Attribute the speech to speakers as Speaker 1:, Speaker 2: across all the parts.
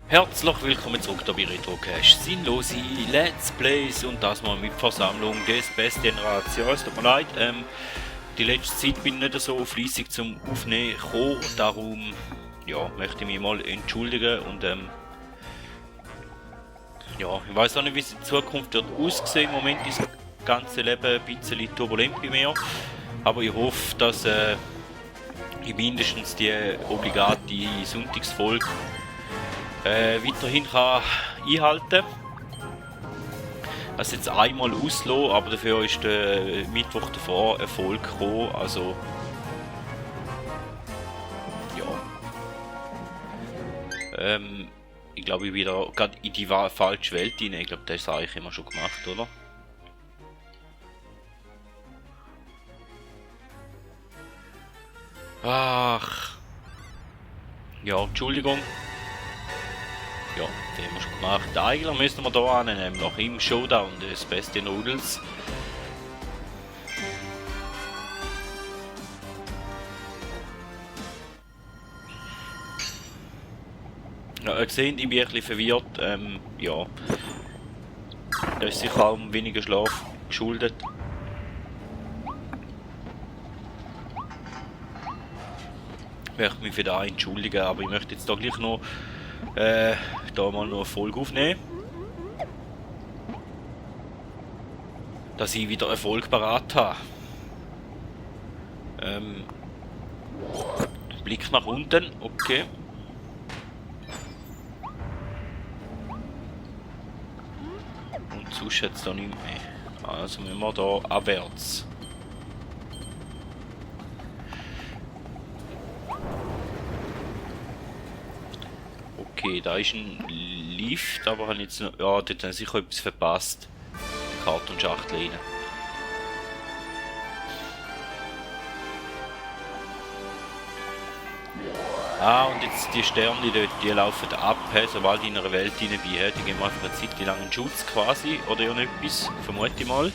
Speaker 1: Herzlich willkommen zurück da bei Retrocast. Sinnlose Let's Plays und das mal mit Versammlung des besten Generations. Tut mir leid, die letzte Zeit bin ich nicht so fleissig zum Aufnehmen gekommen. Darum ja, möchte ich mich mal entschuldigen und ja, ich weiß auch nicht, wie es in Zukunft wird aussehen. Im Moment ist das ganze Leben ein bisschen turbulent bei mir. Aber ich hoffe, dass ich mindestens die obligate Sonntagsfolge weiterhin kann einhalten. Das jetzt einmal auslassen, aber dafür ist der Mittwoch davor Erfolg gekommen, also ja. Ich glaube, ich wieder gerade in die falsche Welt hinein. Ich glaube, das habe ich immer schon gemacht, oder? Ach. Ja, Entschuldigung. Ja, den haben wir schon gemacht. Eigentlich müssen wir hier annehmen, noch im Showdown des besten Noodles. Ja, ihr seht, ich bin ein bisschen verwirrt. Ja. Da ist sicher auch weniger Schlaf geschuldet. Ich möchte mich für das entschuldigen, aber ich möchte jetzt da gleich noch da mal noch eine Folge aufnehmen. Dass ich wieder Erfolg parat habe. Blick nach unten, okay. Und sonst jetzt da nicht mehr. Also müssen wir da abwärts. Okay, da ist ein Lift, aber habe jetzt noch, ja, dort habe ich sicher etwas verpasst. Die Kartonschachtel rein. Ah, und jetzt die Sterne dort, die laufen ab, sobald ich in einer Welt rein bin. Die geben einfach eine Zeit lang einen Schutz quasi, oder irgendetwas, vermute ich mal.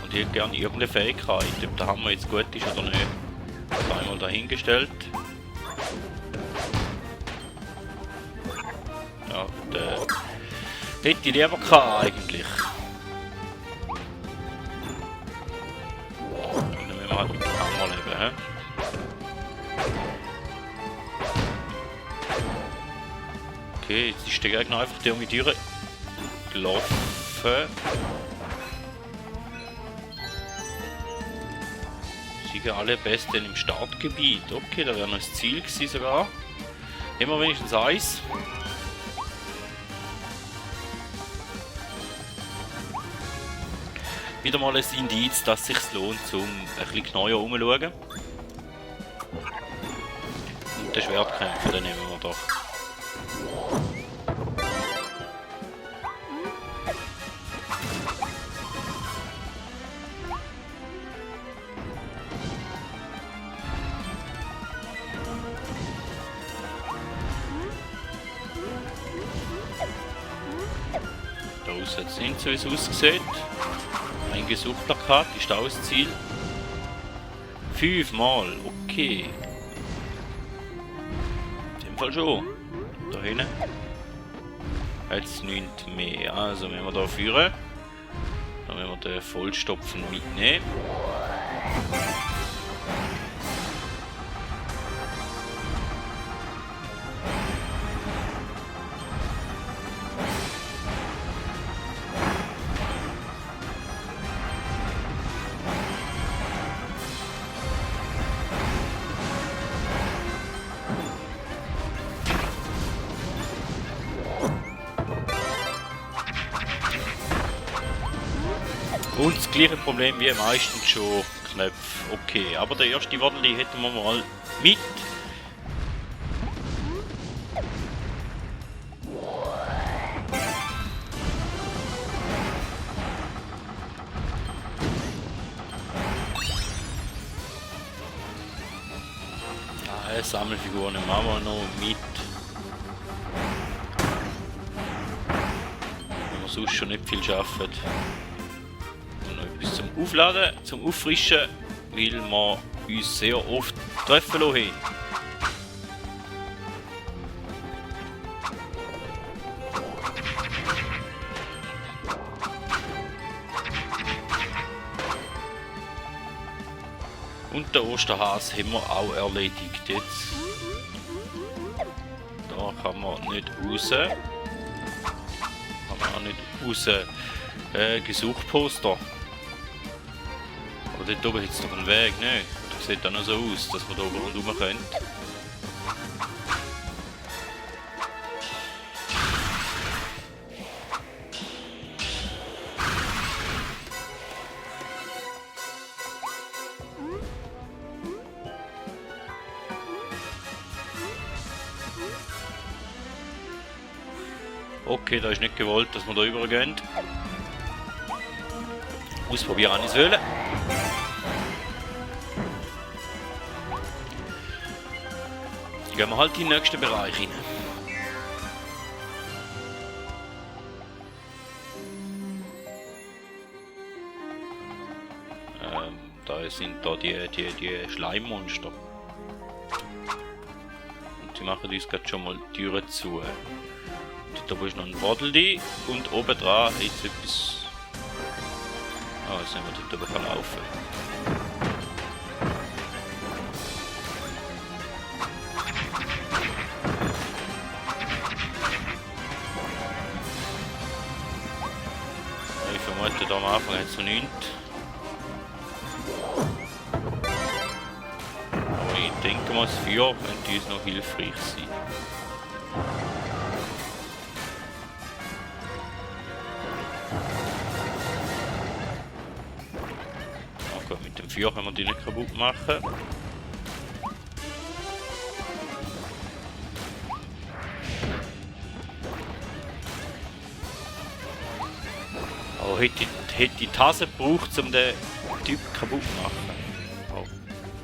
Speaker 1: Ich hätte gerne irgendeine Fähigkeit, ob der Hammer jetzt gut ist oder nicht. Das einmal dahingestellt. Ja, der hätte ich lieber gehabt eigentlich. Dann müssen wir halt mit dem Hammer leben, hä? Okay, jetzt ist der Gegner einfach durch die Türe gelaufen. Alle Besten im Startgebiet. Okay, da wäre noch das Ziel gewesen sogar. Immer wenigstens eins. Wieder mal ein Indiz, dass es sich lohnt, um ein bisschen genauer umzuschauen. Und den Schwertkämpfer, den nehmen wir doch. Jetzt sind so, wie es aussieht. Ein Gesuchplakat ist auch das Ziel. 5-mal, okay. In dem Fall schon. Da hinten. Jetzt nichts mehr. Also wenn wir da führen. Dann müssen wir den Vollstopfen mitnehmen. Und das gleiche Problem wie meistens schon Knöpfe. Okay, aber der erste Wadeli hätten wir mal mit. Ja, Sammelfiguren machen wir noch mit. Wenn wir sonst schon nicht viel arbeiten. Aufladen, zum Auffrischen, weil wir uns sehr oft treffen lassen haben. Und den Osterhas haben wir auch erledigt jetzt. Da kann man nicht raus. Kann man auch nicht raus. Gesuchposter. Aber dort oben hat es doch einen Weg, ne? Das sieht dann noch so aus, dass man da oben rundherum können. Okay, da ist nicht gewollt, dass wir da übergehen. Ausprobieren habe ich es wollen. Gehen wir halt in den nächsten Bereich rein. Da sind da die Schleimmonster. Und die machen uns gerade schon mal die Türen zu. Da ist noch ein Waddel und oben dran ist etwas. Ah, jetzt sind wir dort oben verlaufen. Ich vermute, da am Anfang hat es noch nichts. Aber ich denke mal, das Feuer könnte uns noch hilfreich sein. Mit dem Feuer können wir die nicht kaputt machen. Aber hätte die Tasse gebraucht, um den Typ kaputt zu machen. Oh,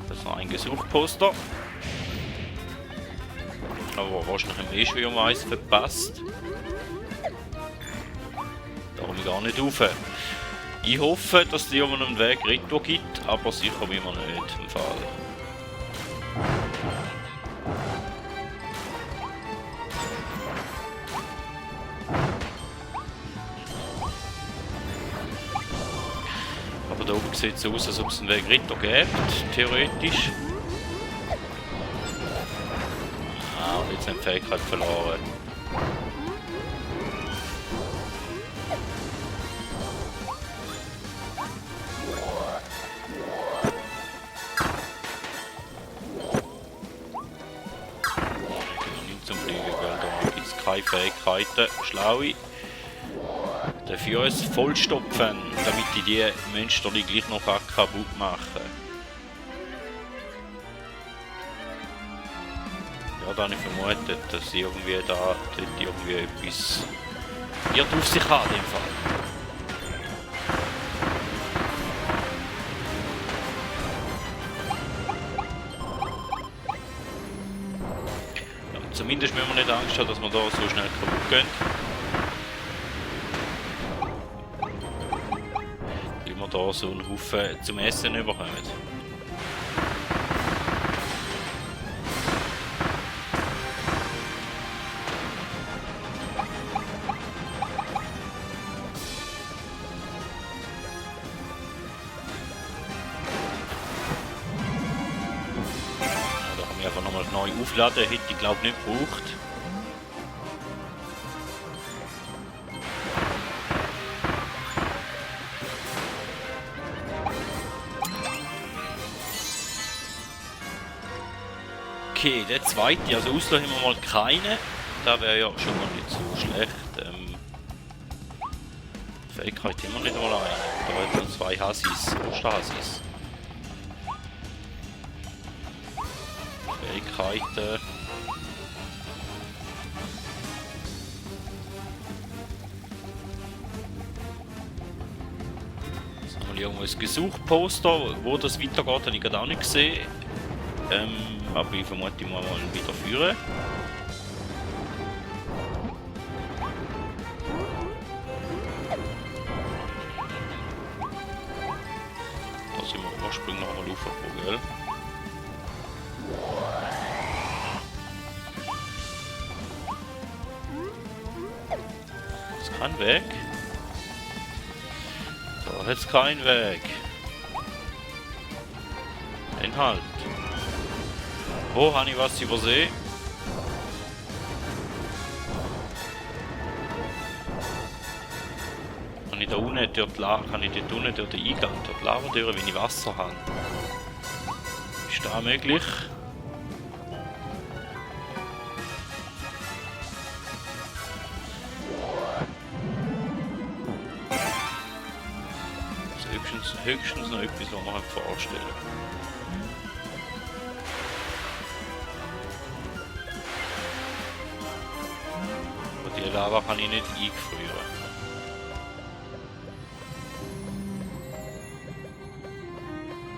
Speaker 1: das ist noch ein Gesuchposter. Aber wahrscheinlich haben wir schon eins verpasst. Darum gar nicht rauf. Ich hoffe, dass es hier einen Weg Retour gibt, aber sicher wie man nicht im Fall. Aber da oben sieht es so aus, als ob es einen Weg Retour gibt, theoretisch. Ah, und jetzt haben die Fähigkeit verloren. Keine Fähigkeiten, schlaue. Dafür uns vollstopfen, damit ich die Monster gleich noch kaputt machen kann. Ja, da habe ich vermutet, dass sie irgendwie da irgendwie etwas wird auf sich haben in dem Fall. Zumindest müssen wir nicht Angst haben, dass wir da so schnell kaputt gehen. Weil wir da so einen Haufen zum Essen bekommen. Einfach nochmal neu aufladen, hätte ich glaube nicht gebraucht. Okay, der zweite, also Auslass haben wir mal keine. Da wäre ja schon mal nicht so schlecht. Fähigkeit haben wir nicht mal eine. Da hat schon zwei Hassis, Osterhassis. Fähigkeiten. Jetzt haben wir irgendwo ein Gesuchposter, wo das weitergeht, habe ich gerade auch nicht gesehen. Aber ich vermute, ich muss mal wieder führen. sind wir ursprünglich noch einmal aufgekommen, gell? Ist kein Weg? Da hat es keinen Weg. Den halt. Oh, habe ich was übersehen? Kann ich da unten dort kann ich dort unten durch den Eingang, dort Lava durch, wenn ich Wasser habe? Ist das möglich? Das ist höchstens noch etwas, was man halt vorstellen. Aber die Lava kann ich nicht eingefrieren.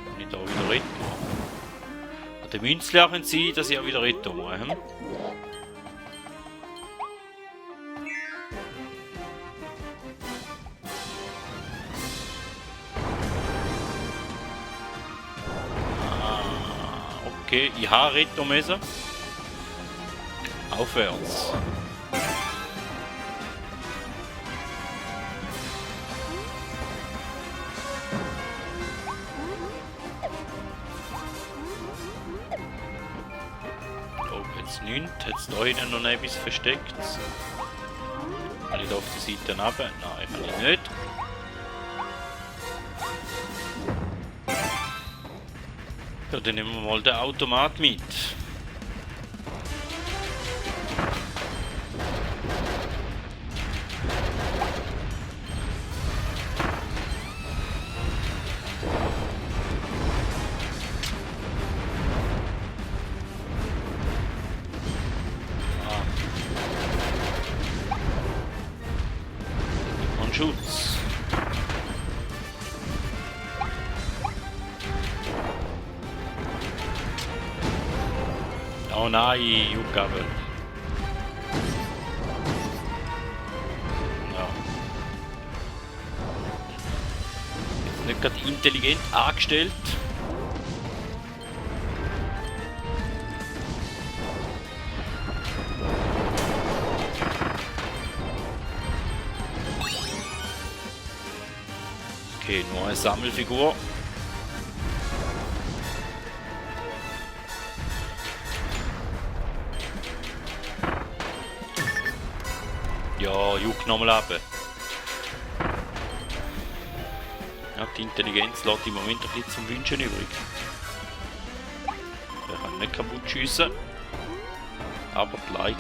Speaker 1: Kann ich da wieder retten? An der Münzle können sie, dass ich auch wieder retten muss. Okay, ich habe retten müssen. Aufwärts. Oh, jetzt nichts. Jetzt da hinten noch etwas versteckt. Kann ich da auf der Seite runter? Nein, kann ich nicht. Ja, dann nehmen wir mal den Automat mit. Und Schutz. Oh nein, Juckgabel. Ja. Jetzt nicht gerade intelligent angestellt. Okay, nur eine Sammelfigur. Ja, juck nochmal ab. Ja, die Intelligenz lässt im Moment ein bisschen zum Wünschen übrig. Der kann nicht kaputt schiessen. Aber die Leiter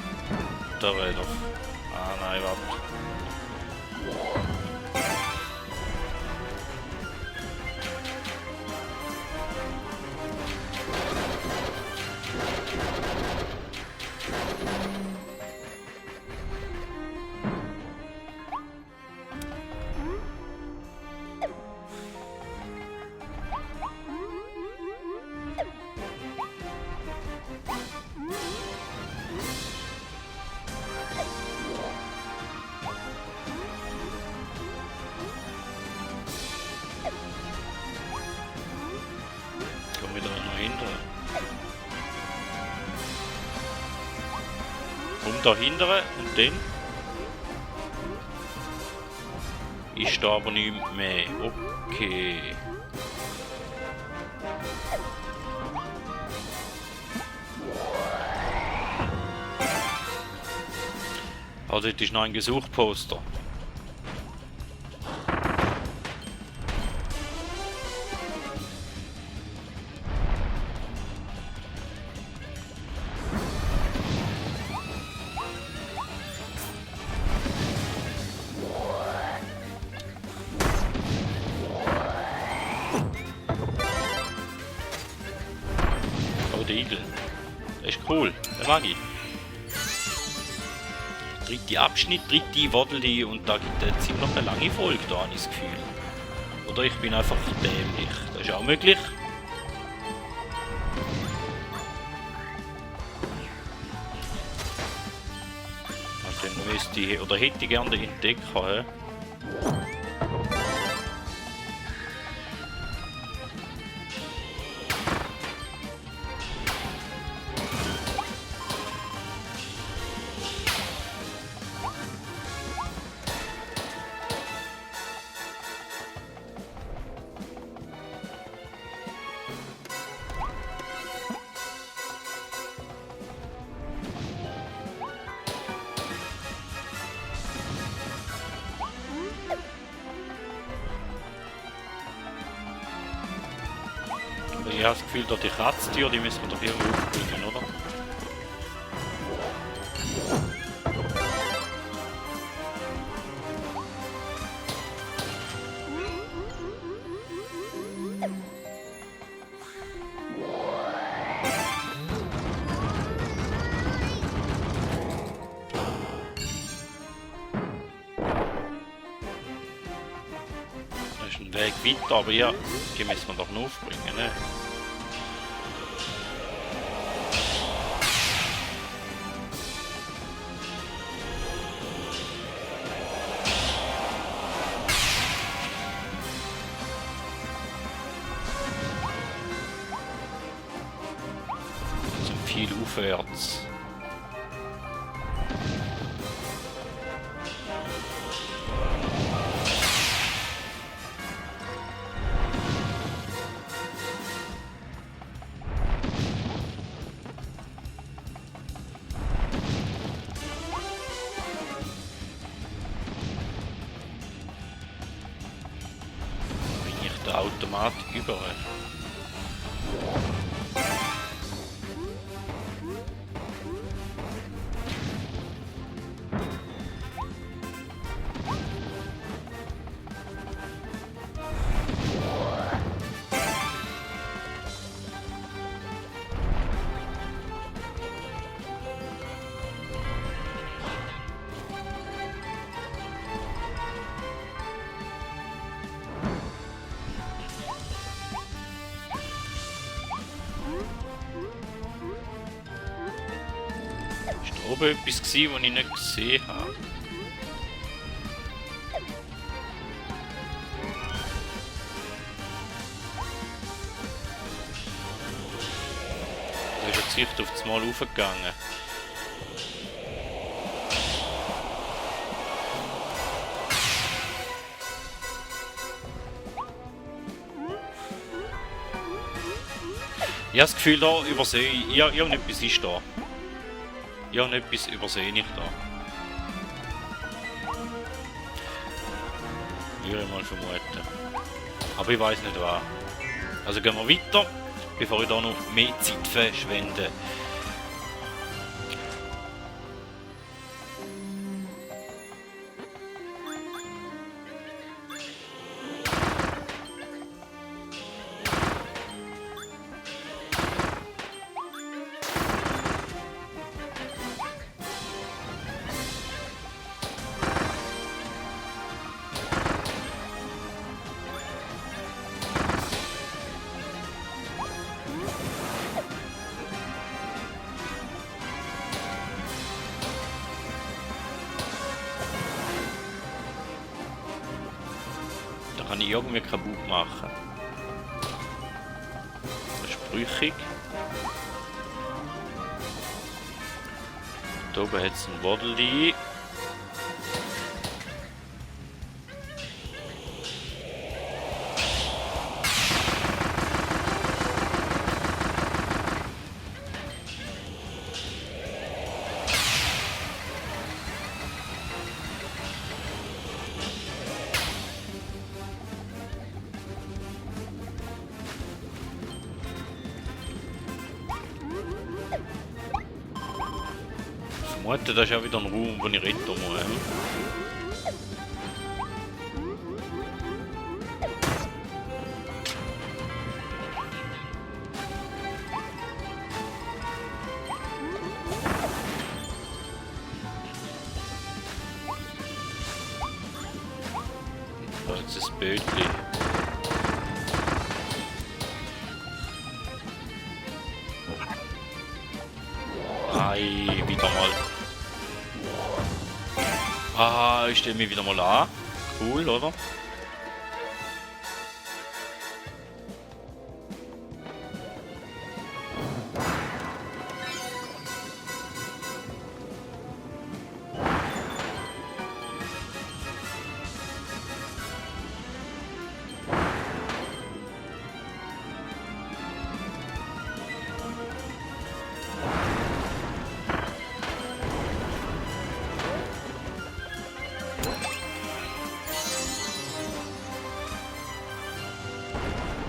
Speaker 1: doch. Ah nein, warte. Wieder noch hinten. Da hinten und dann ist da aber nicht mehr. Okay. Also das ist noch ein Gesuchposter. Der Igel. Der ist cool. Der mag ich. Dritte Abschnitt, dritte Waddeli und da gibt es ziemlich eine lange Folge, da habe ich das Gefühl. Oder ich bin einfach dämlich. Das ist auch möglich. Also dann müsste ich, oder hätte ich gerne den Entdecker. Ich habe das Gefühl, dass die Kratztiere, die müssen wir doch irgendwie aufbringen, oder? Das ist ein Weg weiter, aber ja, die müssen wir doch noch aufbringen, ne? Viel aufwärts. Bin ich der Automat über? Ist da oben etwas gewesen, was ich nicht gesehen habe? Da ist jetzt Sicht auf das Mal raufgegangen. Ich habe das Gefühl, da übersehe ich. Irgendetwas ist da. Irgendetwas übersehe ich da. Würde ich mal vermuten. Aber ich weiß nicht was. Also gehen wir weiter, bevor ich da noch mehr Zeit verschwende. Da kann ich irgendwie kaputt machen. Das ist brüchig. Da oben hat es ein Waddeli. Warte, da ist auch wieder ein Raum, wo ich retten muss. Da ist das Bötli. Ei, wieder mal. Ah, ich stelle mich wieder mal an. Cool, oder?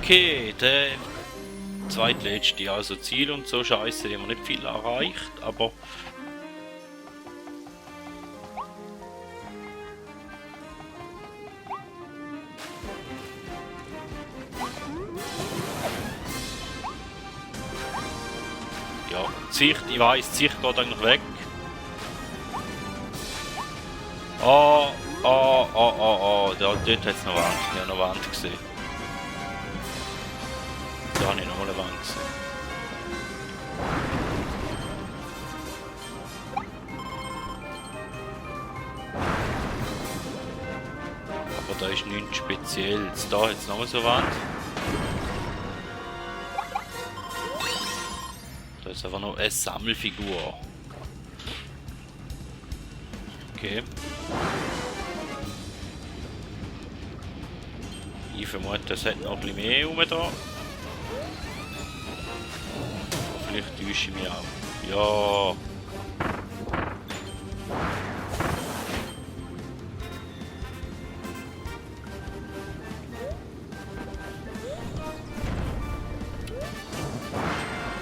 Speaker 1: Okay, zweitletzte. Also Ziel und so Scheiße, die haben wir nicht viel erreicht, aber ja, die Sicht, ich weiss, die Sicht geht eigentlich weg. Oh, oh, oh, oh, oh, dort hat es noch Wand. Ich habe noch Wand gesehen. Da habe ich noch mal eine Wand gesehen. Aber da ist nichts Spezielles. Da hat es noch mal so eine Wand. Da ist einfach noch eine Sammelfigur. Okay. Ich vermute, es hat noch ein bisschen mehr rum da. Vielleicht täusche ich mich auch. Ja.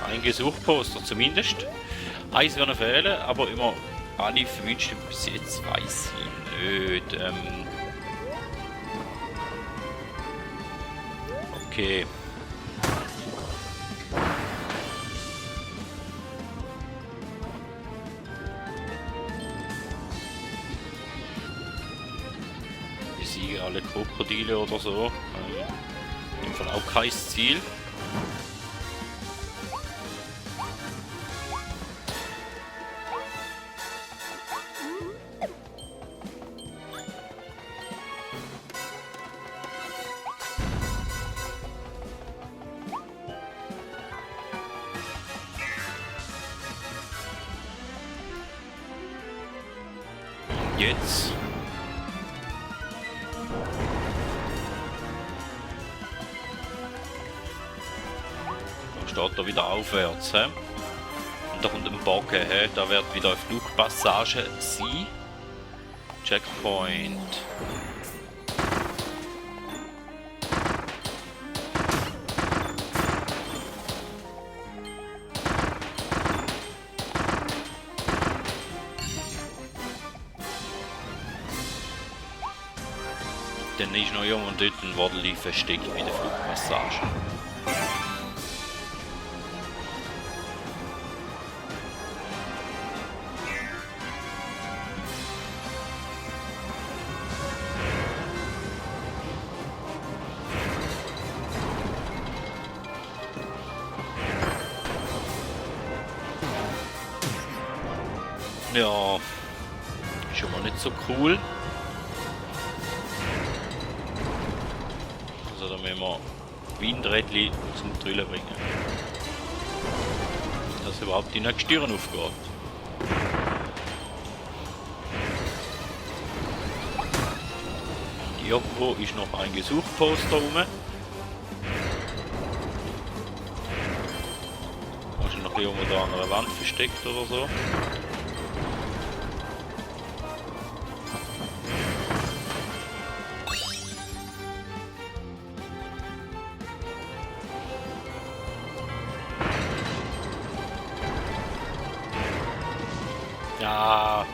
Speaker 1: Ein Gesuchposter zumindest. Eins wird noch fehlen, aber immer alle verwünschten bis jetzt weiss ich nicht. Okay. Besiege alle Krokodile oder so. Im Fall auch kein Ziel. Jetzt. Da steht er wieder aufwärts. He? Und da kommt ein Bogen. Da wird wieder eine Flugpassage sein. Checkpoint. Dann ist noch jemand dort ein Waddeli versteckt bei der Flugmassage. Ja, ist schon mal nicht so cool. Also da müssen wir Windrädchen zum Trillen bringen. Dass überhaupt die nächste Tür aufgeht. Irgendwo ist noch ein Gesuchposter rum. Wahrscheinlich noch irgendwo da an einer Wand versteckt oder so. Ja.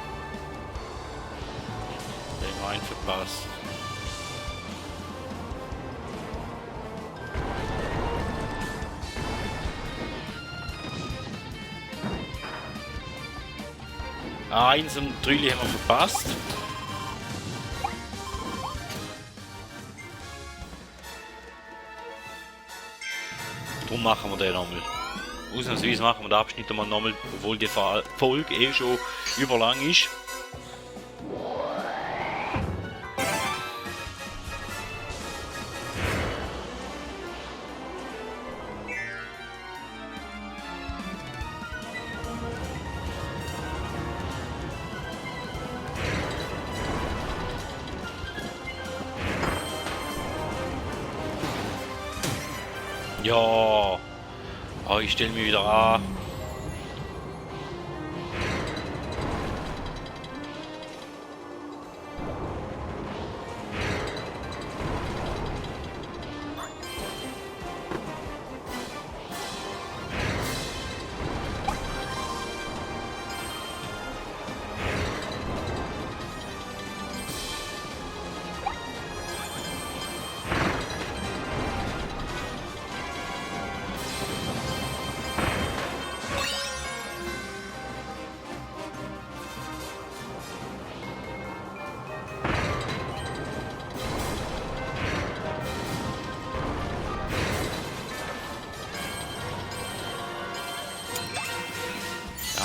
Speaker 1: Den einen verpasst. Eins und Trülli haben wir verpasst. Darum machen wir den nochmal. Ausnahmsweise machen wir den Abschnitt einmal nochmal, obwohl die Folge eh schon überlang ist. Ja, oh, ich stelle mich wieder an.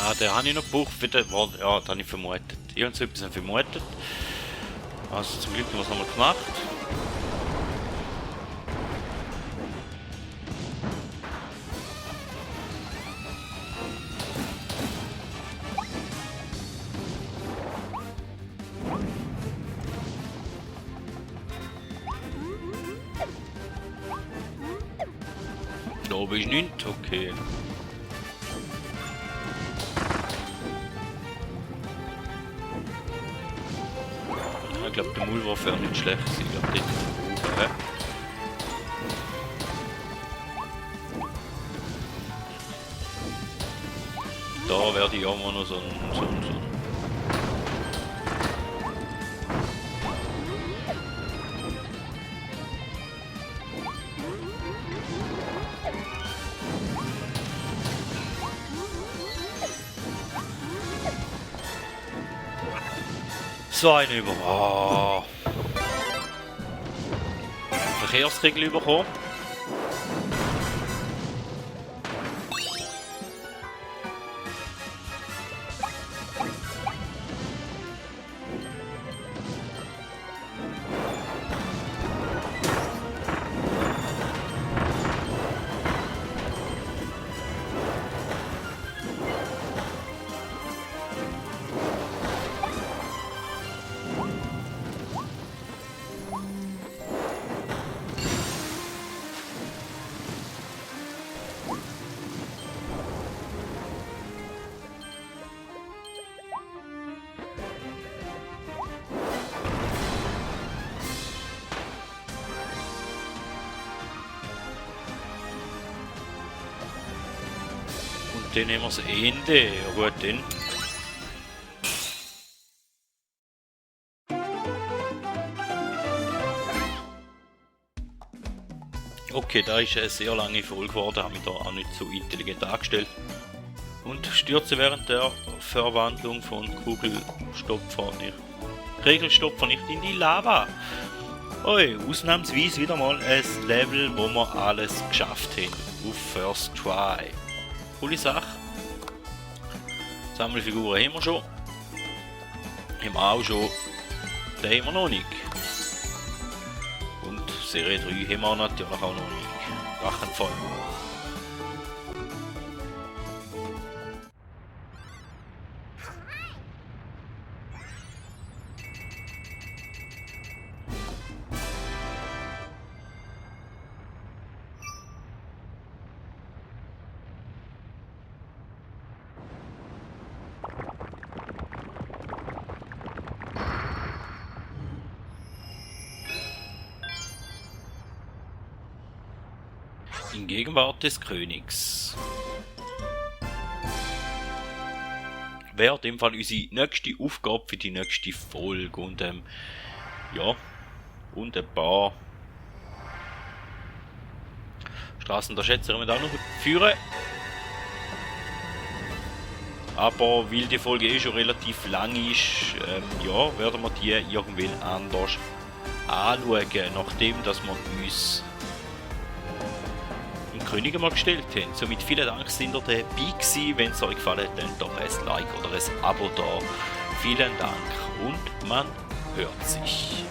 Speaker 1: Ah, den habe ich noch gebraucht für den... Ja, den habe ich vermutet. Ich habe so etwas vermutet. Also zum Glück was haben wir gemacht. Da oben ist nichts, okay. Ich glaube, der Maulwurf wäre nicht schlecht gewesen. Ich glaube, dort da werde ich auch mal noch so ein so einen über... Oh. Verkehrsregel bekommen. Dann nehmen wir das Ende. Ja gut, dann. Okay, da ist eine sehr lange Folge geworden, habe mich da auch nicht so intelligent angestellt. Und stürze während der Verwandlung von Regelstopfer nicht in die Lava. Oi, ausnahmsweise wieder mal ein Level, wo wir alles geschafft haben. Auf First Try. Coole Sache. Sammelfiguren haben wir schon. Haben wir auch schon. Den haben wir noch nicht. Und Serie 3 haben wir natürlich auch noch nicht. Drachenfall. In Gegenwart des Königs. Wäre in dem Fall unsere nächste Aufgabe für die nächste Folge und ja, und ein paar Straßen der Schätze wir da noch führen. Aber weil die Folge eh schon relativ lang ist, ja, werden wir die irgendwann anders anschauen, nachdem dass wir uns Könige mal gestellt haben. Somit vielen Dank, sind ihr dabei gewesen. Wenn es euch gefallen hat, dann doch ein Like oder ein Abo da. Vielen Dank und man hört sich.